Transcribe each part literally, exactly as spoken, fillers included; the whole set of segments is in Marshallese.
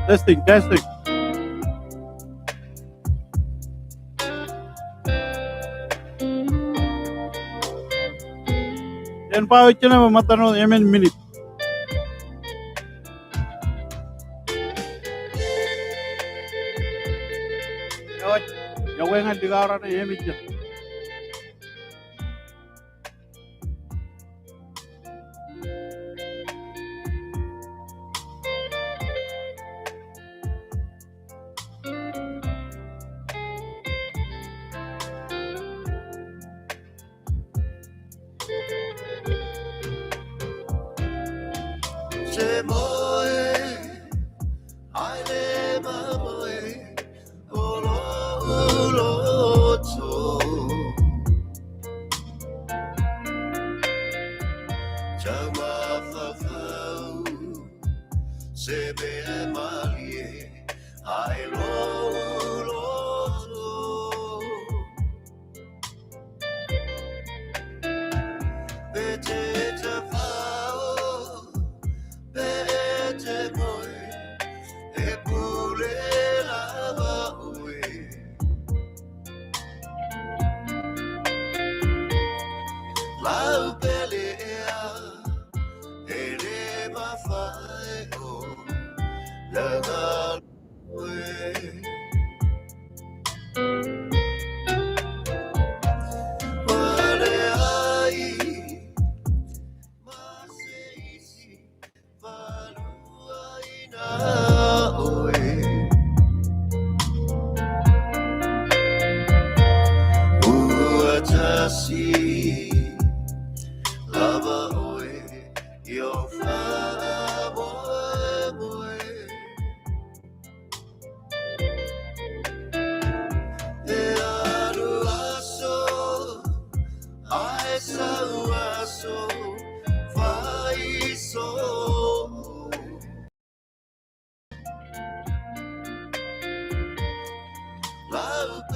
Testing, testing. Jen ba ijin eo ṃōttan wōt emān minit. Eo, eo, eñin likao raṇ emān ijin.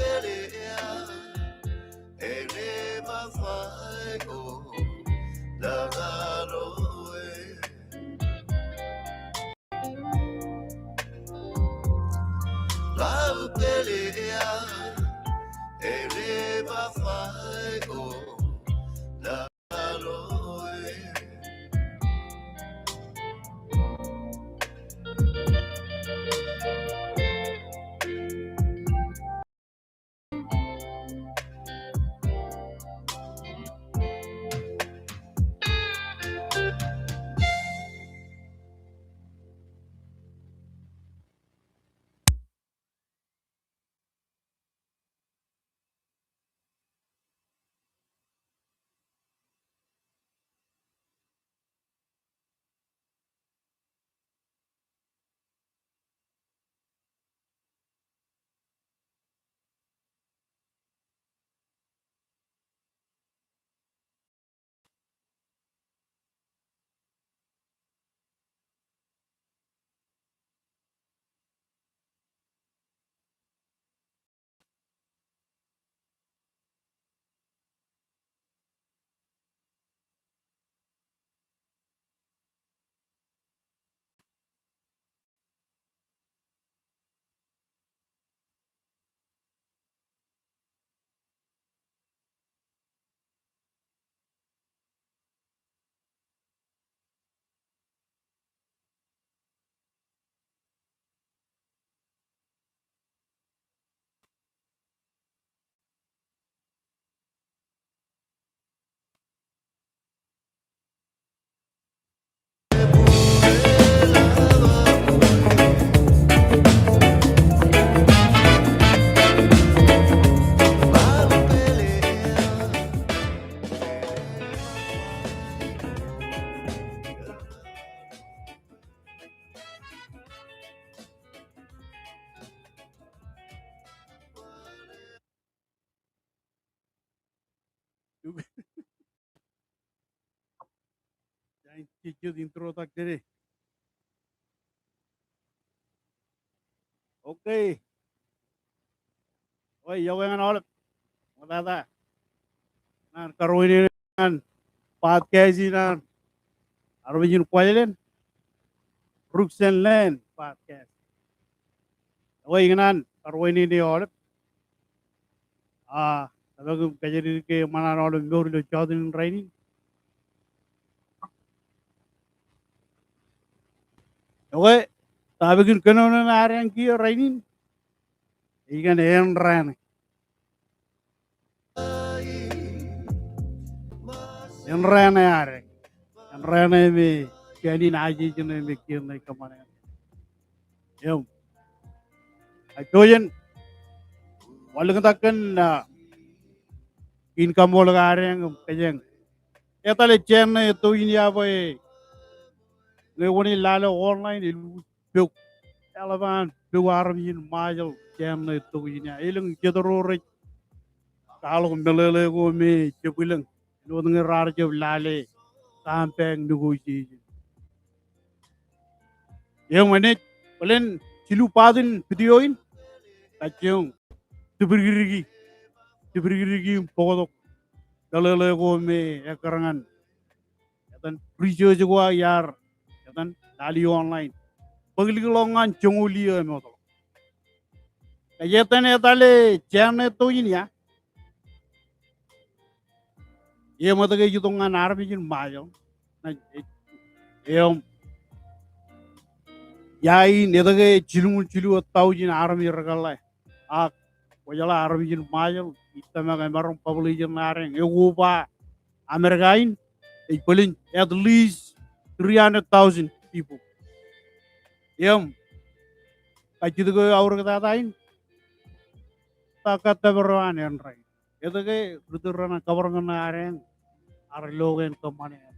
Jen jejjet introductory. Okay. Eo, iọkwe ñan aolep ṃoktata ñan karuwainene ñan podcast in an armej in Kuwajleen, Rooks and Land podcast. Eo, ikōṇaan karuwainene aolep. A, kōtḷọk im kajjitōk ke eṃṃan an aolep mour ilo jota in rainin. Eo, topic in kōnono ṇe ad eñ kiiō rainin, ikōṇaan errā ṇe. Errā ṇe ad eñ. Errā ṇe me jān in ajej ṇe me kiiō ṇe kōṃṃane. Im, a, ijo jen wanlōñtak kōn, a, in kaṃṃoolol ad eñ im kōjeañ etale jān ṇe etto in ia bwe ñe kwōnaaj lale online, elukkuun pok, eḷap an pok armej in Ṃajeḷ jān ṇe etto in ia. Elōñ jet ro rej kwaḷọk meḷeḷe ko me jab bwilōñ āinwōt ñe raar jab lale compact negotiation. Im enaaj bōlen jilu part in video in, kajjioñ jibidikdiki, jibidikdiki im bōktok meḷeḷe ko me ekkar ñan etan research ko aō iar etan lale online. Bōk likḷọk ñan joñoul iiō eṃootḷọk. Kōjeañ etan etale jān ṇe etto in ia, im etke ej itok ñan armej in Ṃajeḷ? Im ia in etke jilñuul jilu thousand armej rekōḷḷā? Ak kwōjeḷā armej in Ṃajeḷ ij tōmak emaroñ population ṇe ad eñ ekoba Amerika in ej bōlen at least three hundred thousand people. Im kajjitōk eo aorōk tata in, ta kōttōpar eo an ENRA in. Etke ri tōl raṇ an government ṇe ad eñ ear lo ke en kōṃṃane ENRA in?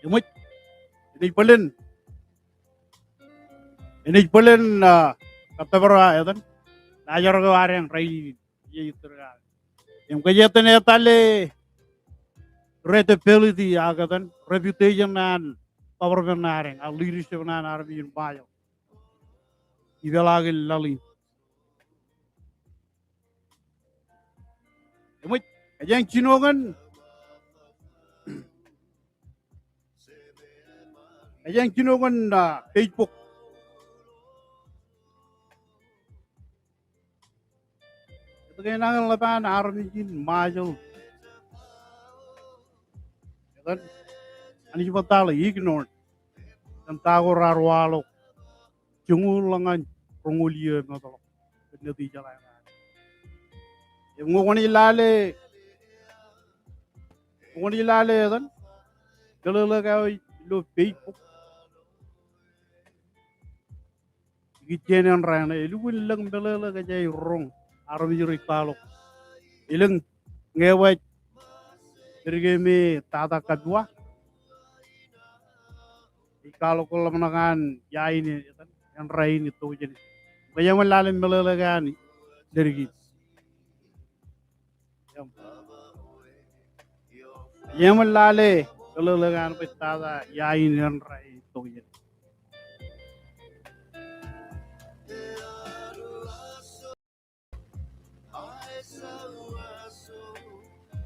Eṃōj, enaaj bōlen, enaaj bōlen, a, kōttōpar eo etan laajrak eo ad eñ rainin. Im kōjeañ etan etale credibility ak etan reputation ṇe an government ṇe ad eñ, ak leadership ṇe an armej in Ṃajeḷ ipeḷaakin laḷ in. Ej jino kōn, ej jino kōn, ah, Facebook. Etke enañin ḷap an armej in Ṃajeḷ? Etan, Anij bar tōl ignored kōn ta ko raar waḷọk joñoul ḷọk ñan roñoul iiō eṃootḷọk kōn Nitijeḷā. Im ñe kwōnaaj lale, ñe kwōnaaj lale etan meḷeḷe ko aō ilo Facebook. Ikijjien āinwōt eṇ, elukkuun lōñ meḷeḷe kōj aer roñ, armej rej kwaḷọk. Elōñ ñe ej baj, ri keme Tata Kapiwa, ej kwaḷọk kōn ḷōmṇak an ia in, etan, eṇ rainin ej tokjāne. Kōj eṃōj lale meḷeḷe ko an leddik in. Eṃōj lale meḷeḷe ko an baj tata ia in eṇ rainin ej tokjāne.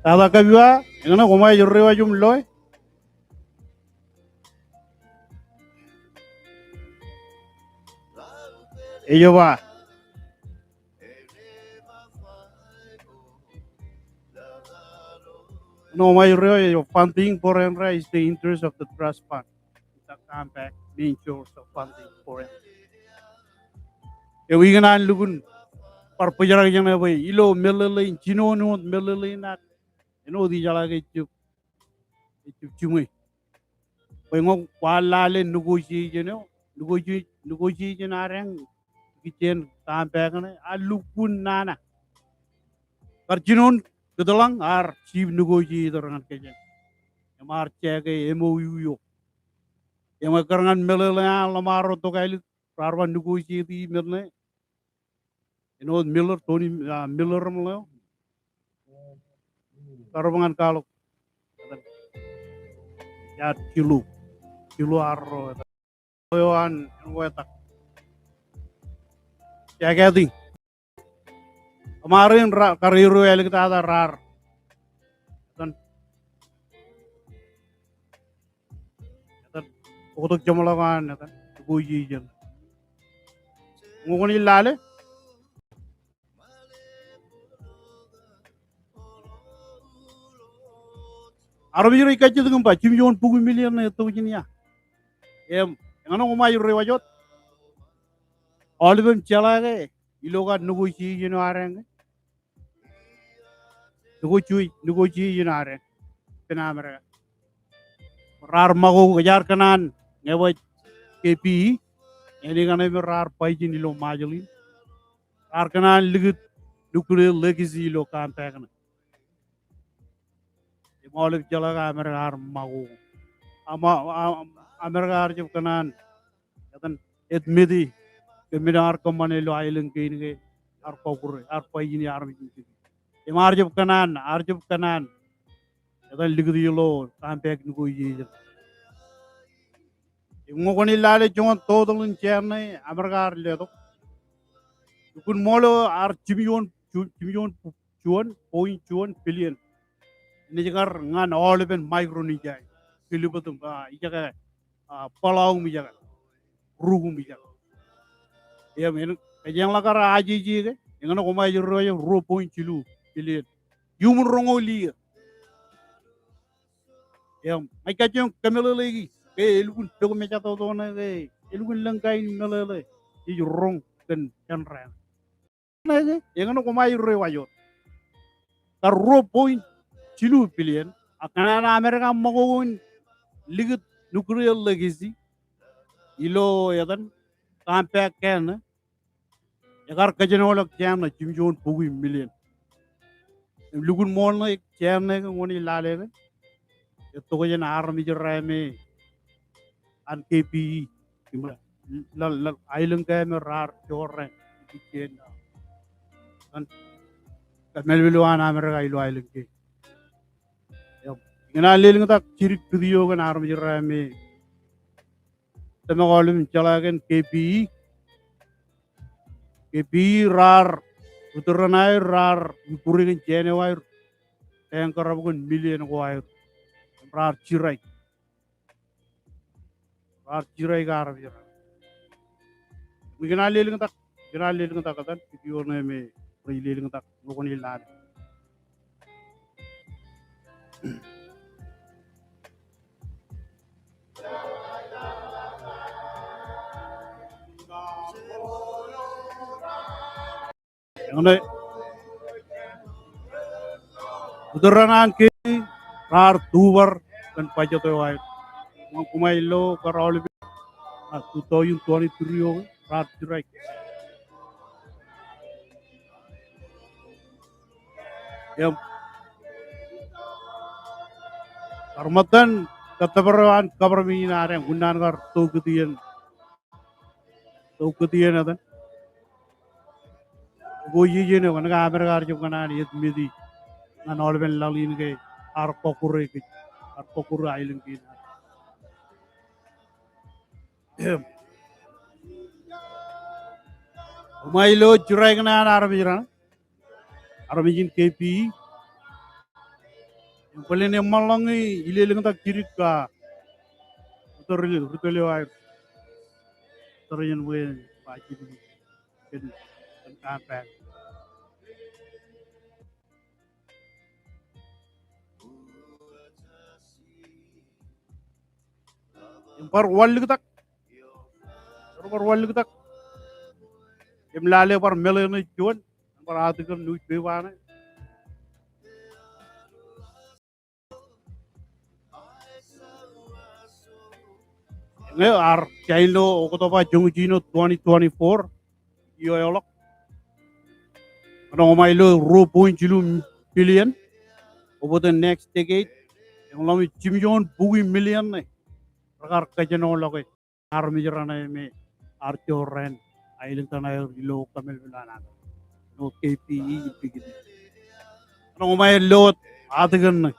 Tata Kapiwa, eñṇe koṃ ej ri waj im loe? Ej ba, no, ṃae ri, funding for ENRA is the interest of the trust fund. Ita compact main source of funding for ENRA. Ewi kōṇaan lukkuun bar bōjrak jeṇe bwe ilo meḷeḷein, jinoin wōt meḷeḷein ak āinwōt ijeḷā ke ejjab, ejjab jiṃwe. Bwe ñe kwaar lale negotiation eo, negotiate, negotiation ad eṇ, ikijjien compact ṇe, a lukkuun nana. Kar jinoin kōtḷọk ar chief negotiator ñan kōj eṇ. Im ar jake M O U eo. Im ekkar ñan meḷeḷe an ḷōṃaro tokālik raar ba negotiate e men ṇe. Āinwōt Miller, Tony, ah, Miller im ḷeo. Kar ba ñan kwaḷọk. Etan, iar kilo, kilo arro, etan. Eo an, eo etak. Jake etan. Kōṃṃan in raar, kar eo āliktata raar. Etan. Etan, oktak jeṃḷọk an, etan, negotiation. Ñe kwōnaaj lale, armej rej kajjitōk im ba, jimjuon bukwi million ṇe ej tokjān ia? Im, eñṇe koṃij ri waj wōt. Aolep im jeḷā ke ilo kar negotiation eo ad eṇ ke, negotiate, negotiation ad eṇ ippān Amerika. Raar ṃakoko, jaar kōṇaan ñe baj K P E, āne kaṇe me raar bajin ilo Ṃajeḷ in. Raar kōṇaan likūt nuclear legacy ilo compact ṇe. Im aolep jeḷā ke Amerika ear ṃakoko. Ama, a-, Amerika ear jab kōṇaan, etan, admit e ke men ear kōṃṃane ilo aelōñ kein ke ear kọkkure, ear bajin armej in. Im ear jab kōṇaan, ear jab kōṇaan, etan, likūt ilo compact negotiation. Im ñe kwōnaaj lale joñan total in jān ṇe Amerika ear letok, lukkuun ṃool eo ear jimjuon, ju-, jimjuon juon point juon billion. Enaaj kar ñan aolepen Micronesia, Kiribati im, ah, ijeke, ah, Palau im ijeke, Ruk im ijeke. Im, enaaj, kōjeañ ḷak kar ajeje ke, eñṇe koṃij ri waj, ruo point jilu billion. Iuṃwin roñoul iiō. Im, ij kajjioñ kōmeḷeḷeiki ke elukkuun pok mejatoto ṇe ke elukkuun lōñ kain meḷeḷe ej roñ kōn ENRA. Eñṇe koṃij ri waj wōt. Kar ruo point jilu billion, ak kōṇaan Amerika ṃakoko in likūt nuclear legacy ilo etan compact kein ṇe, ekar kōjenolọk jān ṇe jimjuon bukwi million. Im lukkuun ṃool ṇe jān ṇe ke ñe kwōnaaj lale ke, etokjān armej ro me an K P E. Im ḷe, ḷe, aelōñ ko me raar jorrāān ikijjien, etan, kōmeḷeḷe eo an Amerika ilo aelōñ kein. Im, ikōṇaan lelōñtak jidik video kōn armej ro me tōmak aolep im jeḷā kōn K P E. K P E raar, ri tōre ṇe aer raar ibūri kōn jān eo aer Bankrupt kōn million ko aer. Raar strike. Raar strike armej raṇ. Im ikōṇaan lelōñtak, ikōṇaan lelōñtak etan, video ṇe me rej lelōñtak, ñe kwōn lale. Eñṇe, ri tōl raṇ an ke raar tubar kōn budget eo aer. Ñan koṃ ilo kar aolepen, a, two thousand twenty-three eo, raar strike. Im kar ṃōttan kōttōpar eo an government in ad eñ, unin an kar tokūti in, tokūti in etan. Ko iien eo, kōnke Amerika ear jab kōṇaan admit-i ñan aolepen laḷ in ke ear kọkkure kōj, ear kọkkure aelōñ kein. Koṃ ilo strike ṇe an armej raṇ, armej in K P E. Im bōlen eṃṃanḷọk ñe ilelōñtak jidik kake ri tōl, ri tōl eo aer. Tōl eo aer bwe ba jidik kōn, kōn contract. Im bar wanliktak. Bar wanliktak. Im lale bar meḷeḷe juon. Bar article newspaper ṇe. Ñe ear jain ilo October joñoul jiljino twenty twenty-four, ioḷọk. Ñan koṃ ilo ruo point jilu billion over the next decade. Eḷaññe jimjuon bukwi million ṇe rekar kōjenolọke armej raṇe me ear jorrāān aelōñ tōṇaer ilo kōmeḷeḷe an ilo K P E in Pikiti. Ñan koṃ ilo article ṇe.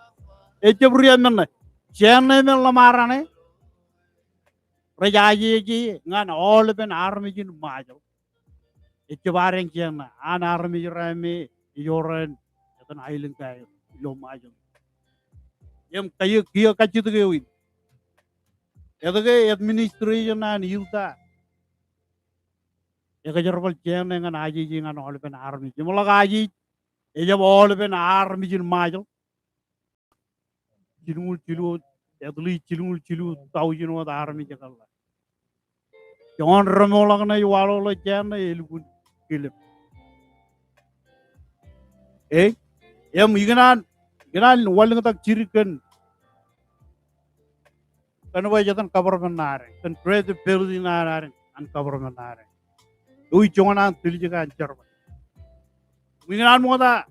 Ejjab ri-emmen ṇe. Jān ṇe me ḷōṃaraṇe rej ajeje ñan aolepen armej in Ṃajeḷ. Ejjab adeañ jān ṇe an armej raṇe me ejorrāān etan aelōñ ko aer ilo Ṃajeḷ. Im kiiō, kiiō kajjitōk eo in. Etke administration ṇe an Hilda ekajerbal jān ṇe ñan ajeje ñan aolepen armej? Im ḷak ajej, ejjab aolepen armej in Ṃajeḷ. Jilñuul jilu, at least jilñuul jilu thousand wōt armej ekar ḷak. Joñan remoḷọk ṇe ej waḷọkḷọk jān ṇe elukkuun kilep. E, im ikōṇaan, ikōṇaan wanliktak jidik kōn, kōn bwe etan government ṇe adeañ, kōn credibility ṇe adeañ an government ṇe adeañ. Eo ij joñan an tiljek an jerbal. Im ikōṇaan ṃokta,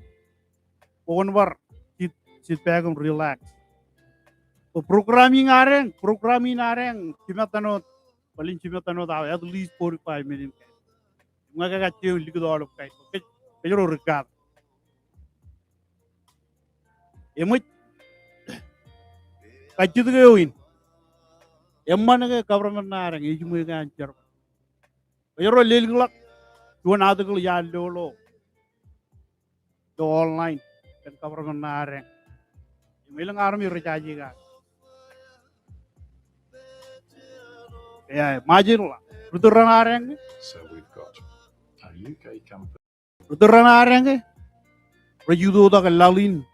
kwōn bar sit, sit back im relax. Bwe program in adeañ, program in adeañ jimattan wōt, bōlen jimattan wōt awa, at least forty-five minutes. Im ña ke kajjioñ likūt aolep kain, kōj, kōjro ri katak. Eṃōj, kajjitōk eo in. Eṃṃan ke government ṇe adeañ ejiṃwe ke an jerbal? Kōjro lelōñḷọk juon article iar lo ḷọk ilo online kōn government ṇe adeañ. Im elōñ armej rej jaje kake. Eo, imagine ḷọk. Ri tōl raṇ adeañ ke? So we've got a U K company. Ri tōl raṇ adeañ ke rej itok tok laḷ in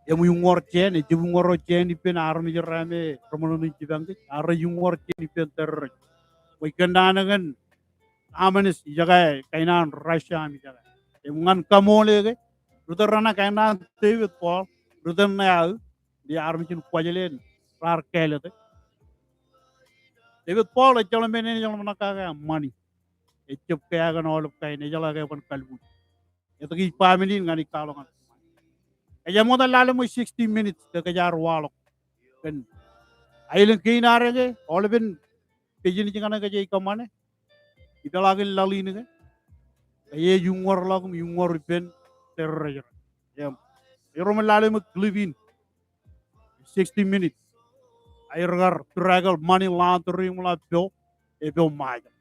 im uññūr jān, ejjab uññūr jān ippān armej raṇe me reṃōṇōṇō in jipañ kōj, ak rej uññūr jān ippān terrorist. Bwe kōnnaan kōn Hamas ijekā, kain an Russia im ijekā. Im ñan kaṃool e ke, ri tōl raṇe, kain an David Paul, ri tōl ṇe aō, im armej in Kuwajleen raar kāālōt e. David Paul ejjeḷọk men eṇ ejjeḷọk ṃōṇōṇō kake, eṃṃani. Ejjab kea kōn aolep kain, ejeḷā ke eban kalbuuj. Etke ij ba men in? Ñan ij kwaḷọk ñan. Kōjeañ ṃokta lale ṃōk sixty minutes ke kōjeañ ar waḷọk kōn aelōñ kein adeañ ke, aolepen business kaṇe kōjeañ ij kōṃṃane. Ipeḷaakin laḷ in ke, ke ej uññūrḷọk im uññūr ippān terrorist. Im ro ṃōk lale ṃōk clip in. Sixty minutes. Aer kar tackle money laundering im ḷak pok, epok Ṃajeḷ.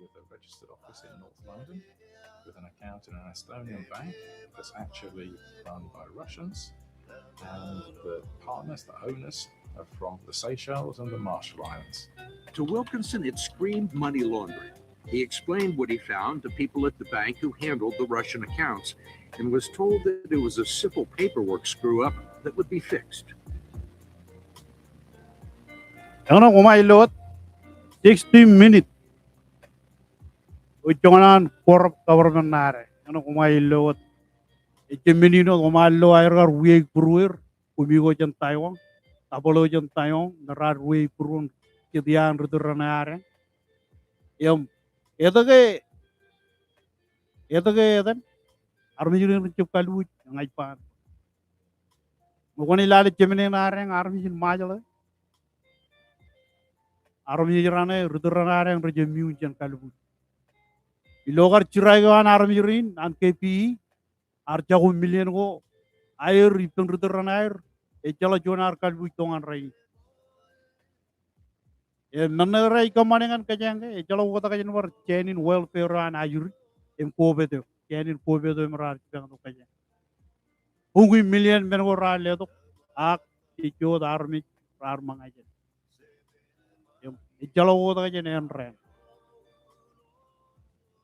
with a registered office in North London, with an account in an Estonian bank that's actually run by Russians, and the partners, the owners, are from the Seychelles and the Marshall Islands. To Wilkinson, it screamed money laundering. He explained what he found to people at the bank who handled the Russian accounts and was told that it was a simple paperwork screw-up that would be fixed. Eñṇe koṃ ilo wōt sixty minute. Eo joñan an corrupt government ṇe ad. Eñṇe koṃ ilo wōt. Ejjab men in wōt koṃ ilo aer kar wiaik būrueir. Kumi ko jān Taiwan, Tabōḷe jān Taiwan, me raar wiaik būruon jet iaan ri tōl raṇe ad eñ. Im, etke, etke etan, armej rein rej jab kalbuuj, ña ij ba. Ṃōk kwōnaaj lale jemen in ad eñ, armej in Ṃajeḷ. Armej raṇe, ri tōl raṇe ad eñ, rej jab miuun jān kalbuuj. Ilo kar jira eo an armej rein, an K P E, ar jako million ko aer ippān ri tōl raṇe aer, ejjeḷọk juon ear kalbuuj toñan rainin. Im men ṇe rej kōṃṃane ñan kōjeañ ke, ejjeḷọk oktak jān bar jāān in welfare eo an ajri, im COVID eo, jāān in COVID eo im raar jipañ tok kōjeañ. Bukwi million men ko raar letok, ak ejjeḷọk armej raar ṃōñā jān. Im, ejjeḷọk oktak jān āindein.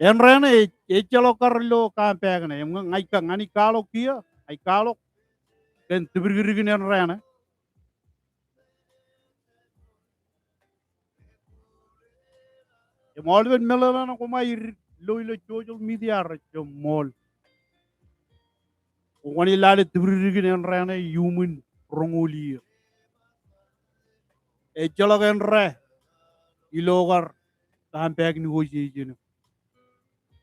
Āindein ej, ejjeḷọk kar ilo compact ṇe. Im, ña ij ka, ña ij kwaḷọk kiiō, ij kwaḷọk kōn tipdikdikin āindein. Im, aolepen meḷeḷe ṇe koṃij lo ilo social media rej jab ṃool. Kwōn lale tipdikdikin āindein iuṃwin roñoul iiō. Ejjeḷọk āindein ilo kar compact negotiation.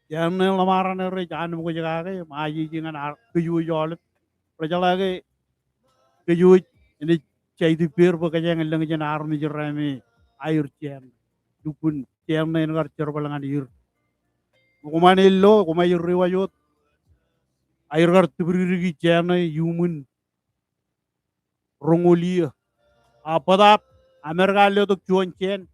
Jān ṇe ḷōṃarein rej anemkwōj kake, im ajeje ñan kōjwōj aolep. Rejeḷā ke kōjwōj enaaj jaitikpeer bwe kōjeañ lōñ jān armej ro me aer jān. Lukkuun jān ṇe en kar jerbal ñan er. Koṃij lo, koṃij ri waj wōt. Aer kar tipdidik jān ṇe iuṃwin roñoul iiō. A bōtaab Amerika ej letok juon jān.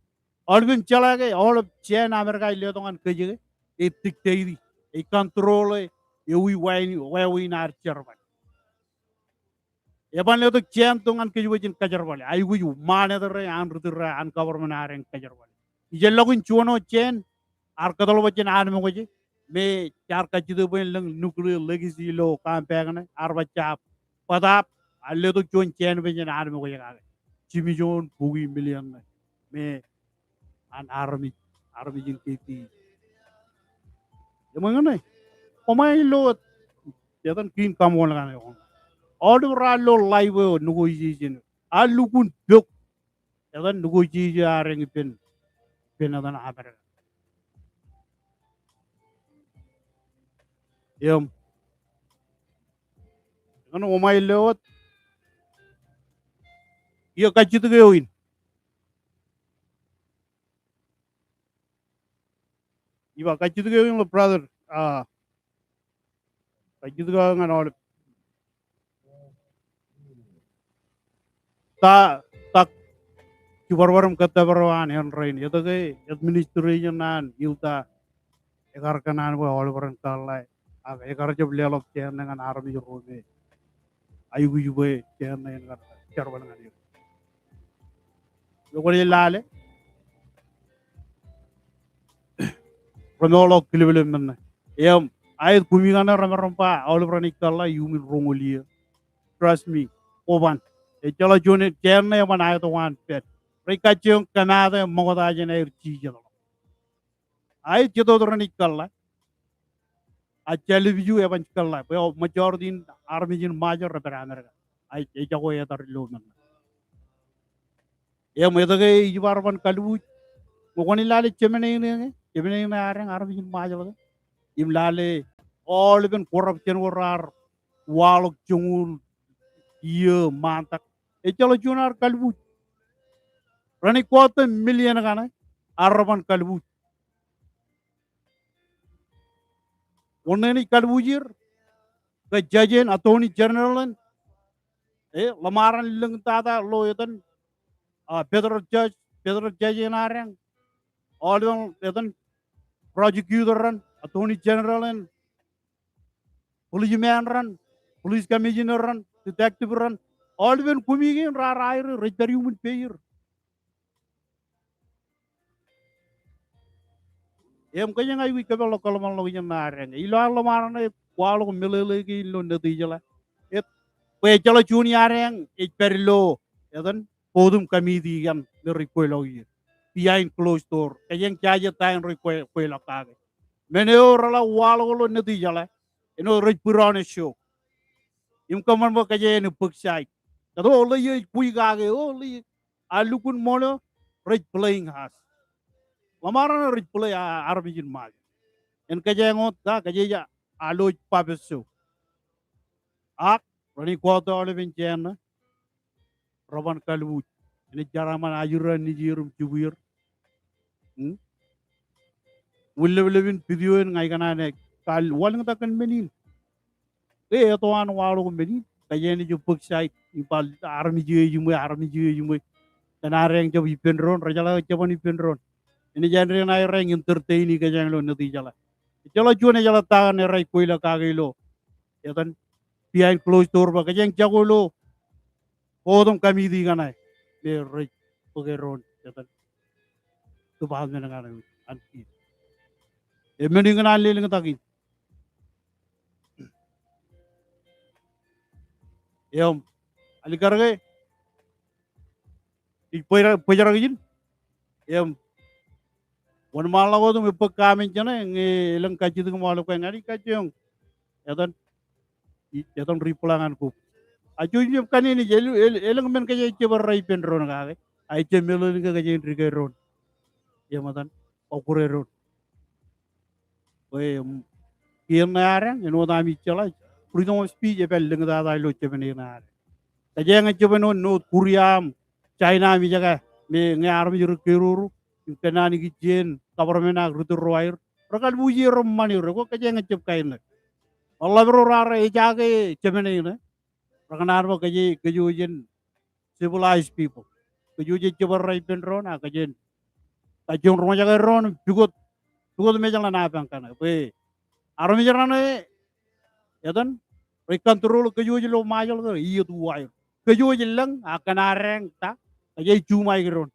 Aolep im jeḷā ke, aolep jān Amerika ej letok ñan kōj ke, ej dictate, ej control e, ewi wāween, wāween ad jerbal. Eban letok jān tok ñan kōj bwe jen kajerbale. Aikuj ṃanit ro an ri tōl raṇe an government ad eñ kajerbale. Ijellọkin juon eo jān, ear kōtḷọk bwe jen anemkwōj e, me jaar kajjitōk bwe en lōñ nuclear legacy ilo compact ṇe, ear ba jab bōtaab, ear letok juon jān bwe jen anemkwōj kake. Jimmy Jones, bukwi million ṇe. Me an armej, armej in K P E. Eṃṃan ñan e, koṃij lo, etan kiin kaṃool kaṇe. Aolep raar lo live eo negotiation. Ear lukkuun pok etan negotiation ad eñ ippān, ippān etan Amerika. Im, eñṇe koṃij lo wōt. Iiō kajjitōk eo in. Iba kajjitōk eo in ḷe brother. A, kajjitōk eo ñan aolep. Ta, ta jibadbad im kōttōpar eo an āindein. Etke administration ṇe an Hilda ekar kōṇaan bwe aolep ren kōḷḷā. Ak ekar jab leḷọk jān ṇe ñan armej ro me aikuj bwe jān ṇe en kar jerbal ñan er. Eo kwōnaaj lale. Remootḷọk kileplep men ṇe. Im, aet kumi kaṇe remaroñ ba, aolep renaaj kōḷḷā iuṃwin roñoul iiō. Trust me, koban. Ejjeḷọk juon jān ṇe eban aetok an pād. Rej kajjioñ kōmaat e ṃokta jān aer jijet ḷọk. Aet jet wōt renaaj kōḷḷā. A jālipju eban kōḷḷā. Bwe majority in armej in Ṃajeḷ rej pād Amerika. Aet, ejako etar ilo men ṇe. Im etke ij ba reban kalbuuj. Ṃōk kwōnaaj lale jemen eo in eñ, jemen eo in ad eñ armej in Ṃajeḷ ke. Im lale aolepen corruption ko raar waḷọk joñoul iiō ṃaantak. Ejjeḷọk juon ear kalbuuj. Renaaj kọọte million kaṇe, ear reban kalbuuj. Wōn enaaj kalbuuj er? Ke judge in, attorney general in, e, ḷōṃarein lōñ tata ilo etan, a, federal judge, federal judge in ad eñ. Aolepen etan, prosecutor ran, attorney general in, policeman ran, police commissioner ran, detective ran, aolepen kumi kein raar aer, rej pād iuṃwin peir. Im kōjeañ aikuj kōpeḷḷọk kōḷmānḷọkjeṇ ṇe adeañ. Ilo aō ḷōṃaro ṇe kwaḷọk meḷeḷe kein ilo Nitijeḷā. Ej, bwe ejjeḷọk juon iadeañ ej pād ilo, etan, bottom committee kaṇ me rej kweilọk ie. Behind closed door. Kōjeañ jaje ta in rej kwe-, kweilọk kake. Men eo reḷak waḷọk ilo Nitijeḷā, āinwōt rej put on a show. Im kōṃṃan bwe kōjeañ en bōk side. Kōto ḷe ej bwe kake, o, ḷe a lukkuun ṃool eo rej playing house. Ḷōṃaro ṇe rej play a-, armej in Ṃajeḷ. En kōjeañ wōt ta, kōjeañ ej aloj puppet show. Ak renaaj kọọte aolepen jān ṇe, reban kalbuuj. Enaaj jeraṃṃan ajri an nejier im jibwier. Hmm? Wūn leplepin video in ña ikōṇaan kar wanlōñtak kōn men in. Ke eto an waḷọk men in. Kōjeañ ej bōk side. Im ba armej eo ejiṃwe, armej eo ejiṃwe. Kōn adeañ jab ippān doon, rejeḷā ke jeban ippān doon. Enaaj āindein aer ej entertain i kōjeañ ilo Nitijeḷā. Ejjeḷọk juon ejeḷā ta kaṇ ear kweilọk kake ilo, etan, behind closed door bwe kōjeañ jako ilo bottom committee kaṇe me rej bōke doon, etan, department kaṇe an kiiō. Im men in ikōṇaan lelōñtak in. Im alikkar ke ij bōjrak, bōjrak ijin. Im wōnṃaanḷọk wōt im bōk comment jeṇe ñe elōñ kajjitōk im aolep kain, ña ij kajjioñ, etan, i-, etan reply ñan ko. A jouj im jab kaneen ej, el-, el-, elōñ men kōjeañ ej jab errā ippān doon kake. A ejjab meḷeḷein ke kōjeañ dike doon. Im etan, kọkkure doon. Bwe, mm, kiiō ṇe adeañ, āinwōt ami jeḷā, freedom of speech epād lōñtata ilo jemān eṇ adeañ. Kōjeañ ejjab āinwōt North Korea im China im ijeka, me ñe armej rej keroro im kōnnaan ikijjien government ak ri tōl ro aer, rekalbuuj er im ṃan er, ekwe kōjeañ ejjab kain ṇe. Ḷap ro raar ejaake jemān eṇ, rekōṇaan bwe kōj, kōj jen civilized people. Kōj jen jab errā ippān doon, a kōj jen kajjioñ roñjake doon, pukot, pukot im ejjeḷọk naan kaṇe. Bwe armej raṇe, etan, rej control kōj ilo Ṃajeḷ ke iiet uwaer. Kōj ej lōñ, a kōn adeañ ta, kōj ej juṃaik doon.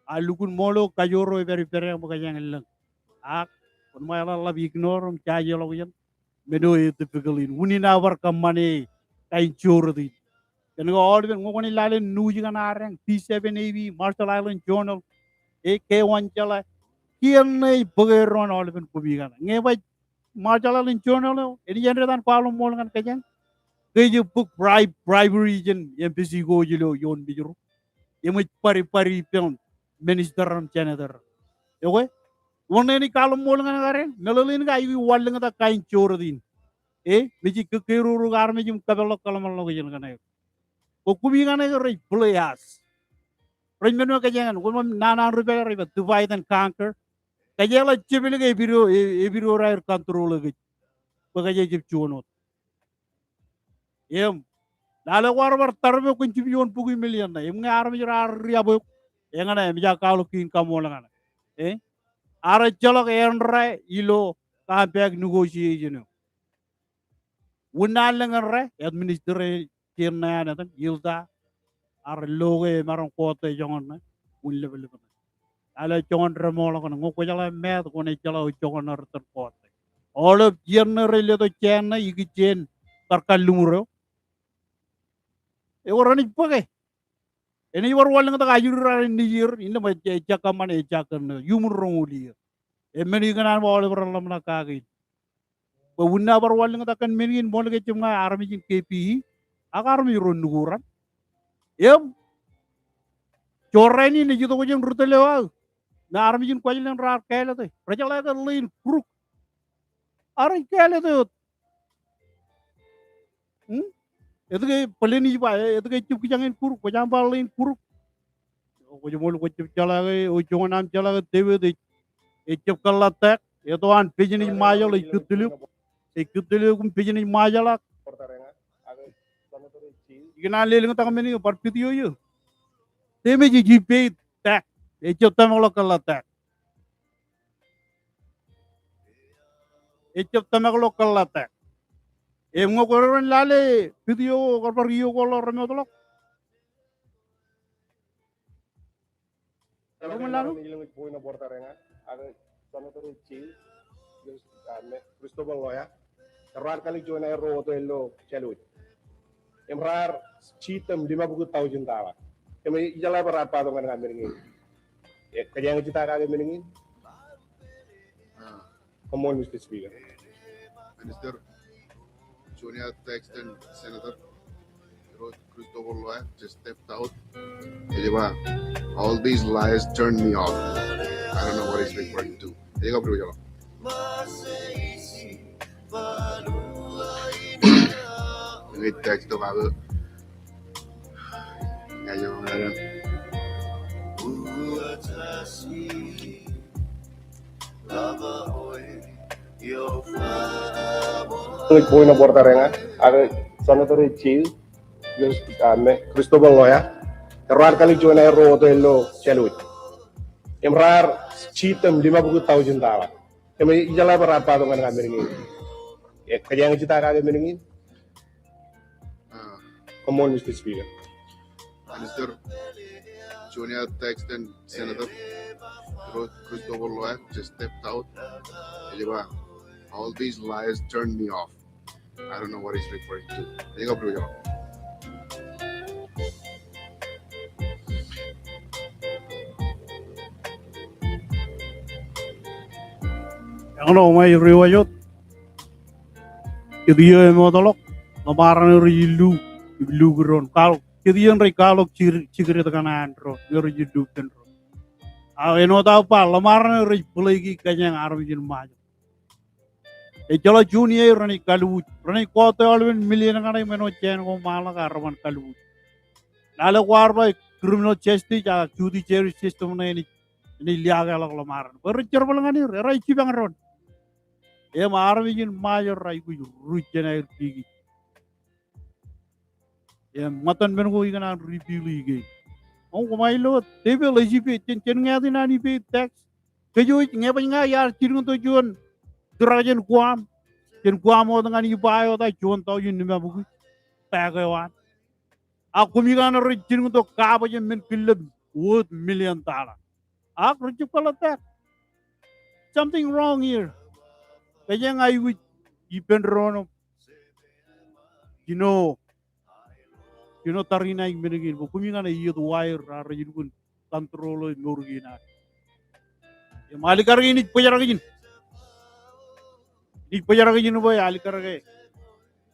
A lukkuun ṃool eo kajoor eo epād ippādeañ bwe kōjeañ lōñ. Ak wōnṃaanḷọk ḷap ignore im jajeḷọkjeṇ men eo atypical in. Unin aō bar kōṃṃane kain joor eo in. Kōnke aolepen, ñe kwōnaaj lale news kaṇ adeañ, T seven A B, Marshall Islands Journal, e, K one jeḷā, kiiō ṇe ej bōke doon aolepen kumi kaṇe. Ñe baj Marshall Islands Journal eo, enaaj āindein etan kwaḷọk ṃool ñan kōjeañ. Ke ej bōk bribe, bribery jān embassy ko ilo ioon Mājro. Im ej bōd, bōd ippān minister im senator. Ekwe, wōn enaaj kwaḷọk ṃool ñan kōjeañ, meḷeḷein ke aikuj wanlōñtak kain joor eo in. E, me jej kōkkeroro ke armej im kōpeḷḷọk kōḷmānḷọkjeṇ kaṇe. Bwe kumi kaṇe ke rej play us. Rej men eo kōjeañ, wōn ṃōk naan an ri pālle rej ba divide and conquer. Kōjeañ ḷak jepel ke epidodo, e-, epidodo aer control e kōj. Bwe kōjeañ jab juon wōt. Im lale kwaar bar tarpe kōn jimjuon bukwi million ṇe. Im ñe armej raar riab eok, eñṇe, eṃōj aō kwaḷọk kein kaṃool ñan e. E? Ear ejjeḷọk āindein ilo compact negotiation eo. Unin an lōñ ṇe, administration ṇe an etan, Hilda, ear lo ke emaroñ kọọte joñan ṇe, wūn leplepin ṇe. Lale joñan demoḷọk ṇe, ñe kwōjeḷā math, kwōnaaj jeḷā joñan eo retten kọọte. Aolep iien ṇe rej letok jān ṇe, ikijjien kar kalliṃur eo. Ekwe renaaj bōke. Enaaj bar wanlōñtak ajri raṇe nejier, innām ejja, ejja kōṃṃane, ejja kōn ṇe, iuṃwin roñoul iiō. Im men in ikōṇaan bwe aolep ren ḷōmṇak kake in. Bwe unin aō bar wanlōñtak kōn men in, ṃool ke ejjab ña armej in K P E, ak armej ro nukūran. Im jorrāān in ej itok jān ri tōl eo aō, me armej in Kuwajleen raar kāālōte. Rejeḷā ke ḷein kuruk. Ak rej kāālōte wōt. Hmm? Etke bōlen ij ba, e, etke ejjab kijañ in kuruk, kwōj aṃ ba ḷein kuruk. Kwōj ṃool kwōjjab jeḷā ke, o, joñan aṃ jeḷā ke David ej, ejjab kōḷḷā tax, eto an business Ṃajeḷ ej kūtlik, ej kūtlik im business Ṃajeḷ ak. Ikōṇaan lelōñtak men in bar video eo. Teme jej pay tax, ejjab tōmakḷọk kōḷḷā tax. Ejjab tōmak ilo kōḷḷā tax. Im ñe kwōj ren lale video ko kar bar iiō ko ḷọk remootḷọk. Ewōr ṃōk lale? Ilo point of order eñin, ak Senator Jay, ah, me Christopher Loya. Raar kalōk juon aer ro wōt ilo jālwōj. Im raar jiit im limabukwi thousand dollar. Im ijeḷā bwe raar ba tok ñan kake men in. Ej kōjeañ jitōñ kake men in. Ah. Koṃṃool, Mister Speaker. Minister, juon aer text in Senator Christopher Loya just stepped out. Ej ba, "All these lies turn me off." I don't know what he's referring to. Ej kab ri wōj ḷọk. Ñe text tok ak ña ij ba, ñe point of order eñin, ak Senator Jay, ah, me Christopher Loya. Raar kalōk juon aer ro wōt ilo jālwōj. Im raar jiit im limabukwi thousand dollar. Im ijeḷā bwe raar ba tok ñan kake men in. Ej kōjeañ jitōñ kake men in. Ah. Koṃṃool, Mister Speaker. Minister, juon aer text in Senator Christopher Loya just stepped out. Ej ba, "All these lies turn me off." I don't know what he's referring to. Ej kab ri wōj ḷọk. Eñṇo ṃae ri wōj wōt. Jet iiō emootḷọk, ḷōṃareṇ rej illu, illu kōn doon. Kwaḷọk, jet iiō rej kwaḷọk jikūr, jikūr eo kaṇ an doon, ñe rej illu ippān doon. Ak āinwōt aō ba, ḷōṃareṇ rej bōḷeiki kōjeañ armej in Ṃajeḷ. Ejjeḷọk juon iaer renaaj kalbuuj, renaaj kọọte aolepen million kaṇe im āinwōt jāān ko ṃaanḷọk ak reban kalbuuj. Lale kwaar ba criminal justice ak judiciary system ṇe enaaj, enaaj liaakḷọk ḷōṃareṇ. Bwe rej jerbal ñan er, erro ej jipañ doon. Im armej in Ṃajeḷ raar aikuj ruj jān aer kiki. Im ṃōttan men ko ikōṇaan repeal e kein. Im koṃij lo, David, ej ippān, jān, jān ñāāt in an ippān tax. Kōj wōj, ñe baj ña iar jilkintok juon truck jān Guam. Jān Guam wōt ñan Ebeye wōt ak juon thousand limabukwi. Back eo an. Ak koṃ ikōṇaan rej jilkintok kabōj im men killep worth million dollar. Ak rej jab kōḷḷā tax. Something wrong here. Kōjeañ aikuj ippān doon im jino, jino tariṇae men kein bwe koṃ ikōṇaan iiet wa er raar rej lukkuun control e mour kein ad. Im alikkar ke inaaj bōjrak ijin. Inaaj bōjrak ijin bwe alikkar ke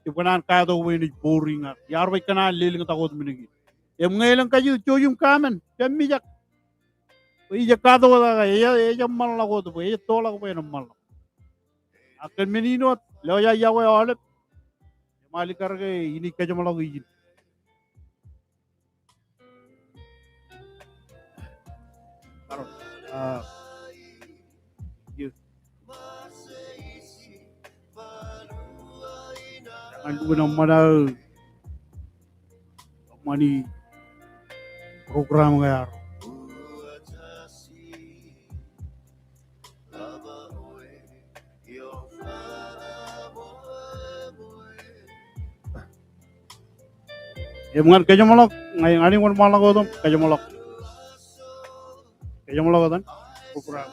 ij kōṇaan kaetok bwe inaaj boring ak iar baj kōṇaan lelōñtak wōt men kein. Im ñe elōñ kajjitōk jouj im comment, jab mijak. Bwe ij kaetok wōt ak ejab, ejab ṃanḷọk wōt bwe ejab toḷọk bwe en ṃanḷọk. Ak kōn men in wōt, lewōj aō yokwe aolep. Im alikkar ke inaaj kajeṃḷọk ijin. Aro, ah, ij ñan lukkuun eṃṃan aō, eṃṃani program eo aer. Im ñan kajeṃḷọk, ña, ña in wōnṃaanḷọk wōt im kajeṃḷọk. Kajeṃḷọk wōt an program.